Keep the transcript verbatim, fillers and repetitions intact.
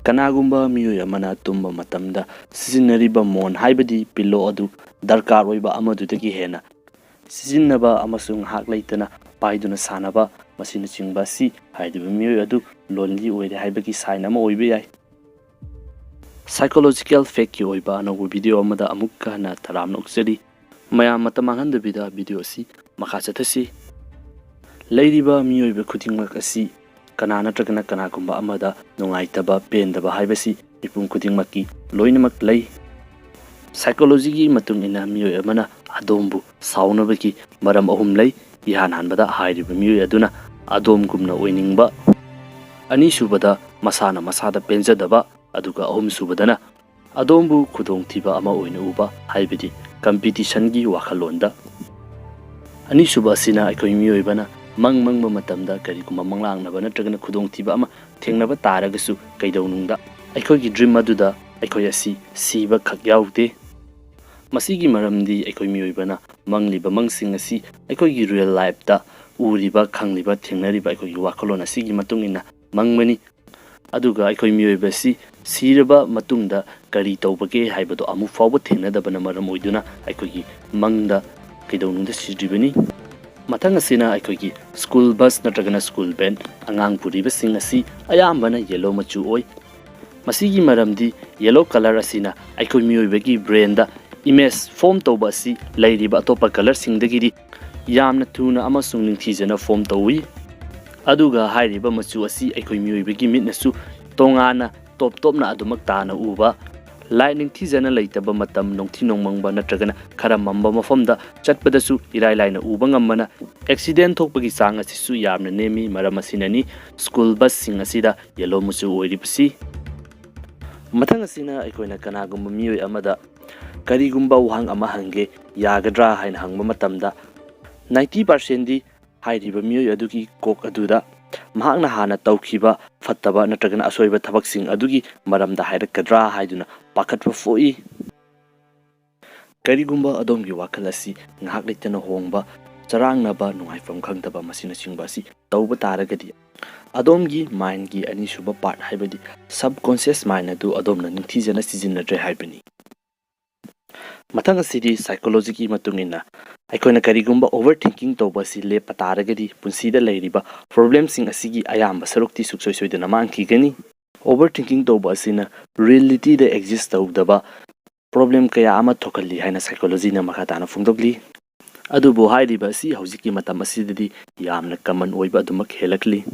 ꯀꯅꯥꯒꯨꯝꯕ ꯃꯤꯑꯣꯏ ꯑꯃꯅ ꯇꯨꯝꯕ ꯃꯇꯝꯗ ꯁꯤꯖꯤꯟꯅꯔꯤꯕ ꯃꯣꯟ ꯍꯥꯏꯕꯗꯤ ꯄꯤꯂꯣ ꯑꯗꯨ ꯗꯔꯀꯥꯔ ꯑꯣꯏꯕ ꯑꯃꯗꯨꯗꯒꯤ ꯍꯦꯟꯅ ꯁꯤꯖꯤꯟꯅꯕ ꯑꯃꯁꯨꯡ ꯉꯥꯏꯍꯥꯛ ꯂꯩꯇꯅ ꯄꯥꯏꯗꯨꯅ ꯁꯥꯟꯅꯕ, ꯃꯁꯤꯅꯆꯤꯡꯕ ꯑꯁꯤ ꯍꯥꯏꯔꯤꯕ ꯃꯤꯑꯣꯏ ꯑꯗꯨ ꯂꯣꯟꯂꯤ ꯑꯣꯏꯔꯦ ꯍꯥꯏꯕꯒꯤ ꯁꯥꯏꯟ ꯑꯃ ꯑꯣꯏꯕ ꯌꯥꯏ꯫ ꯁꯥꯏꯀꯣꯂꯣꯖꯤꯀꯦꯜ ꯐꯦꯛꯀꯤ ꯑꯣꯏꯕ ꯑꯅꯧꯕ ꯚꯤꯗꯤꯑꯣ ꯑꯃꯗ ꯑꯃꯨꯛꯀ ꯍꯟꯅ ꯇꯔꯥꯝꯅ ꯑꯣꯛꯆꯔꯤ꯫ ꯃꯌꯥꯝ ꯃꯇꯝ ꯃꯥꯡꯍꯟꯗꯕꯤꯗ ꯚꯤꯗꯤꯑꯣ ꯑꯁꯤ ꯃꯈꯥ ꯆꯠꯊꯁꯤ꯫ ꯂꯩꯔꯤꯕ ꯃꯤꯑꯣꯏꯕ ꯈꯨꯗꯤꯡꯃꯛ ꯑꯁꯤ ꯀꯅꯥ ꯅꯠꯇ꯭ꯔꯒꯅ ꯀꯅꯥꯒꯨꯝꯕ ꯑꯃꯗ ꯅꯨꯡꯉꯥꯏꯇꯕ, ꯄꯦꯟꯗꯕ ꯍꯥꯏꯕꯁꯤ ꯃꯤꯄꯨꯝ ꯈꯨꯗꯤꯡꯃꯛꯀꯤ ꯂꯣꯏꯅꯃꯛ ꯂꯩ꯫ ꯁꯥꯏꯀꯣꯂꯣꯖꯤꯒꯤ ꯃꯇꯨꯡ ꯏꯟꯅ ꯃꯤꯑꯣꯏ ꯑꯃꯅ ꯑꯗꯣꯝꯕꯨ ꯁꯥꯎꯅꯕꯒꯤ ꯃꯔꯝ ꯑꯍꯨꯝ ꯂꯩ꯫ ꯏꯍꯥꯟ ꯍꯥꯟꯕꯗ ꯍꯥꯏꯔꯤꯕ ꯃꯤꯑꯣꯏ ꯑꯗꯨꯅ ꯑꯗꯣꯝꯒꯨꯝꯅ ꯑꯣꯏꯅꯤꯡꯕ, ꯑꯅꯤꯁꯨꯕꯗ ꯃꯁꯥꯅ ꯃꯁꯥꯗ ꯄꯦꯟꯖꯗꯕ, ꯑꯗꯨꯒ ꯑꯍꯨꯝꯁꯨꯕꯗꯅ ꯑꯗꯣꯝꯕꯨ ꯈꯨꯗꯣꯡꯊꯤꯕ ꯑꯃ ꯑꯣꯏꯅ ꯎꯕ, ꯍꯥꯏꯕꯗꯤ ꯀꯝꯄꯤꯇꯤꯁꯟꯒꯤ ꯋꯥꯈꯜꯂꯣꯟꯗ꯫ ꯑꯅꯤꯁꯨꯕ ꯑꯁꯤꯅ ꯑꯩꯈꯣꯏ ꯃꯤꯑꯣꯏꯕꯅ ꯃꯪ ꯃꯪꯕ ꯃꯇꯝꯗ ꯀꯔꯤꯒꯨꯝꯕ ꯃꯪꯂꯥꯛꯅꯕ ꯅꯠꯇ꯭ꯔꯒꯅ ꯈꯨꯗꯣꯡꯊꯤꯕ ꯑꯃ ꯊꯦꯡꯅꯕ ꯇꯥꯔꯒꯁꯨ ꯀꯩꯗꯧꯅꯨꯡꯗ ꯑꯩꯈꯣꯏꯒꯤ ꯗ꯭ꯔꯤꯝ ꯑꯗꯨꯗ ꯑꯩꯈꯣꯏ ꯑꯁꯤ ꯁꯤꯕ ꯈꯛ ꯌꯥꯎꯗꯦ꯫ ꯃꯁꯤꯒꯤ ꯃꯔꯝꯗꯤ ꯑꯩꯈꯣꯏ ꯃꯤꯑꯣꯏꯕꯅ ꯃꯪꯂꯤꯕ ꯃꯪꯁꯤꯡ ꯑꯁꯤ ꯑꯩꯈꯣꯏꯒꯤ ꯔꯤꯌꯦꯜ ꯂꯥꯏꯐꯇ ꯎꯔꯤꯕ, ꯈꯪꯂꯤꯕ, ꯊꯦꯡꯅꯔꯤꯕ ꯑꯩꯈꯣꯏꯒꯤ ꯋꯥꯈꯜꯂꯣꯟ ꯑꯁꯤꯒꯤ ꯃꯇꯨꯡ ꯏꯟꯅ ꯃꯪꯕꯅꯤ꯫ ꯑꯗꯨꯒ ꯑꯩꯈꯣꯏ ꯃꯤꯑꯣꯏꯕ ꯑꯁꯤ ꯁꯤꯔꯕ ꯃꯇꯨꯡꯗ ꯀꯔꯤ ꯇꯧꯕꯒꯦ ꯍꯥꯏꯕꯗꯨ ꯑꯃꯨꯛ ꯐꯥꯎꯕ ꯊꯦꯡꯅꯗꯕꯅ ꯃꯔꯝ ꯑꯣꯏꯗꯨꯅ ꯑꯩꯈꯣꯏꯒꯤ ꯃꯪꯗ ꯀꯩꯗꯧꯅꯨꯡꯗ ꯁꯤꯗ꯭ꯔꯤꯕꯅꯤ꯫ ꯃꯊꯪ ꯑꯁꯤꯅ ꯑꯩꯈꯣꯏꯒꯤ ꯁ꯭ꯀꯨꯜ ꯕꯁ ꯅꯠꯇ꯭ꯔꯒꯅ ꯁ꯭ꯀꯨꯜ ꯚꯦꯟ, ꯑꯉꯥꯡ ꯄꯨꯔꯤꯕꯁꯤꯡ ꯑꯁꯤ ꯑꯌꯥꯝꯕꯅ ꯌꯦꯂꯣ ꯃꯆꯨ ꯑꯣꯏ꯫ ꯃꯁꯤꯒꯤ ꯃꯔꯝꯗꯤ ꯌꯦꯂꯣ ꯀꯂꯔ ꯑꯁꯤꯅ ꯑꯩꯈꯣꯏ ꯃꯤꯑꯣꯏꯕꯒꯤ ꯕ꯭ꯔꯦꯟꯗ ꯏꯃꯦꯖ ꯐꯣꯝ ꯇꯧꯕ ꯑꯁꯤ ꯂꯩꯔꯤꯕ ꯑꯇꯣꯞꯄ ꯀꯂꯔꯁꯤꯡꯗꯒꯤꯗꯤ ꯌꯥꯝꯅ ꯊꯨꯅ ꯑꯃꯁꯨꯡ ꯅꯤꯡꯊꯤꯖꯅ ꯐꯣꯝ ꯇꯧꯏ꯫ ꯑꯗꯨꯒ ꯍꯥꯏꯔꯤꯕ ꯃꯆꯨ ꯑꯁꯤ ꯑꯩꯈꯣꯏ ꯃꯤꯑꯣꯏꯕꯒꯤ ꯃꯤꯠꯅꯁꯨ ꯇꯣꯉꯥꯟꯅ ꯇꯣꯞ ꯇꯣꯞꯅ ꯑꯗꯨꯃꯛ ꯇꯥꯅ ꯎꯕ, ꯂꯥꯏꯠ ꯅꯤꯡꯊꯤꯖꯅ ꯂꯩꯇꯕ ꯃꯇꯝ, ꯅꯣꯡꯊꯤ ꯅꯣꯡꯃꯪꯕ ꯅꯠꯇ꯭ꯔꯒꯅ ꯈꯔ ꯃꯝꯕ ꯃꯐꯝꯗ ꯆꯠꯄꯗꯁꯨ ꯏꯔꯥꯏ ꯂꯥꯏꯅ ꯎꯕ ꯉꯝꯕꯅ ꯑꯦꯛꯁꯤꯗꯦꯟ ꯊꯣꯛꯄꯒꯤ ꯆꯥꯡ ꯑꯁꯤꯁꯨ ꯌꯥꯝꯅ ꯅꯦꯝꯃꯤ꯫ ꯃꯔꯝ ꯑꯁꯤꯅꯅꯤ ꯁ꯭ꯀꯨꯜ ꯕꯁꯁꯤꯡ ꯑꯁꯤꯗ ꯌꯦꯂꯣ ꯃꯆꯨ ꯑꯣꯏꯔꯤꯕꯁꯤ꯫ ꯃꯊꯪ ꯑꯁꯤꯅ ꯑꯩꯈꯣꯏꯅ ꯀꯅꯥꯒꯨꯝꯕ ꯃꯤꯑꯣꯏ ꯑꯃꯗ ꯀꯔꯤꯒꯨꯝꯕ ꯋꯥꯍꯪ ꯑꯃ ꯍꯪꯒꯦ ꯌꯥꯒꯗ꯭ꯔꯥ ꯍꯥꯏꯅ ꯍꯪꯕ ꯃꯇꯝꯗ, ꯅꯥꯏꯟꯇꯤ ꯄꯥꯔꯁꯦꯟꯗꯤ ꯍꯥꯏꯔꯤꯕ ꯃꯤꯑꯣꯏ ꯑꯗꯨꯒꯤ ꯀꯣꯛ ꯑꯗꯨꯗ ꯃꯍꯥꯛꯅ ꯍꯥꯟꯅ ꯇꯧꯈꯤꯕ ꯐꯠꯇꯕ ꯅꯠꯇ꯭ꯔꯒꯅ ꯑꯁꯣꯏꯕ ꯊꯕꯛꯁꯤꯡ ꯑꯗꯨꯒꯤ ꯃꯔꯝꯗ ꯍꯥꯏꯔꯛꯀꯗ꯭ꯔꯥ ꯍꯥꯏꯗꯨꯅ ꯄꯥꯈꯠꯄ ꯄꯣꯛꯏ꯫ ꯀꯔꯤꯒꯨꯝꯕ ꯑꯗꯣꯝꯒꯤ ꯋꯥꯈꯜ ꯑꯁꯤ ꯉꯥꯏꯍꯥꯛ ꯂꯩꯇꯅ ꯍꯣꯡꯕ ꯆꯔꯥꯡꯅꯕ, ꯅꯨꯡꯉꯥꯏꯐꯝ ꯈꯪꯗꯕ, ꯃꯁꯤꯅꯆꯤꯡꯕ ꯑꯁꯤ ꯇꯧꯕ ꯇꯥꯔꯒꯗꯤ ꯑꯗꯣꯝꯒꯤ mindꯒꯤ ꯑꯅꯤꯁꯨꯕ part, ꯍꯥꯏꯕꯗꯤ subconscious mind ꯑꯗꯨ ꯑꯗꯣꯝꯅ ꯅꯤꯡꯊꯤꯖꯅ ꯁꯤꯖꯤꯟꯅꯗ꯭ꯔꯦ ꯍꯥꯏꯕꯅꯤ꯫ ꯃꯊꯪ ꯑꯁꯤꯗꯤ psychologyꯒꯤ ꯃꯇꯨꯡ ꯏꯟꯅ ꯑꯩꯈꯣꯏꯅ ꯀꯔꯤꯒꯨꯝꯕ overthinking ꯇꯧꯕ ꯑꯁꯤ ꯂꯦꯞꯄ ꯇꯥꯔꯒꯗꯤ ꯄꯨꯟꯁꯤꯗ ꯂꯩꯔꯤꯕ problemꯁꯤꯡ ꯑꯁꯤꯒꯤ ꯑꯌꯥꯝꯕ ꯁꯔꯨꯛꯇꯤ ꯁꯨꯡꯁꯣꯏ ꯁꯣꯏꯗꯅ ꯃꯥꯡꯈꯤꯒꯅꯤ꯫ Overthinking ꯇꯧꯕ ꯑꯁꯤꯅ realityꯗ exist ꯇꯧꯗꯕ problem ꯀꯌꯥ ꯑꯃ ꯊꯣꯛꯍꯜꯂꯤ ꯍꯥꯏꯅ psychologyꯅ ꯃꯈꯥ ꯇꯥꯅ ꯐꯣꯡꯗꯣꯛꯂꯤ꯫ ꯑꯗꯨꯕꯨ ꯍꯥꯏꯔꯤꯕ ꯑꯁꯤ ꯍꯧꯖꯤꯛꯀꯤ ꯃꯇꯝ ꯑꯁꯤꯗꯗꯤ ꯌꯥꯝꯅ common ꯑꯣꯏꯕ ꯑꯗꯨꯃꯛ ꯍꯦꯜꯂꯛꯂꯤ꯫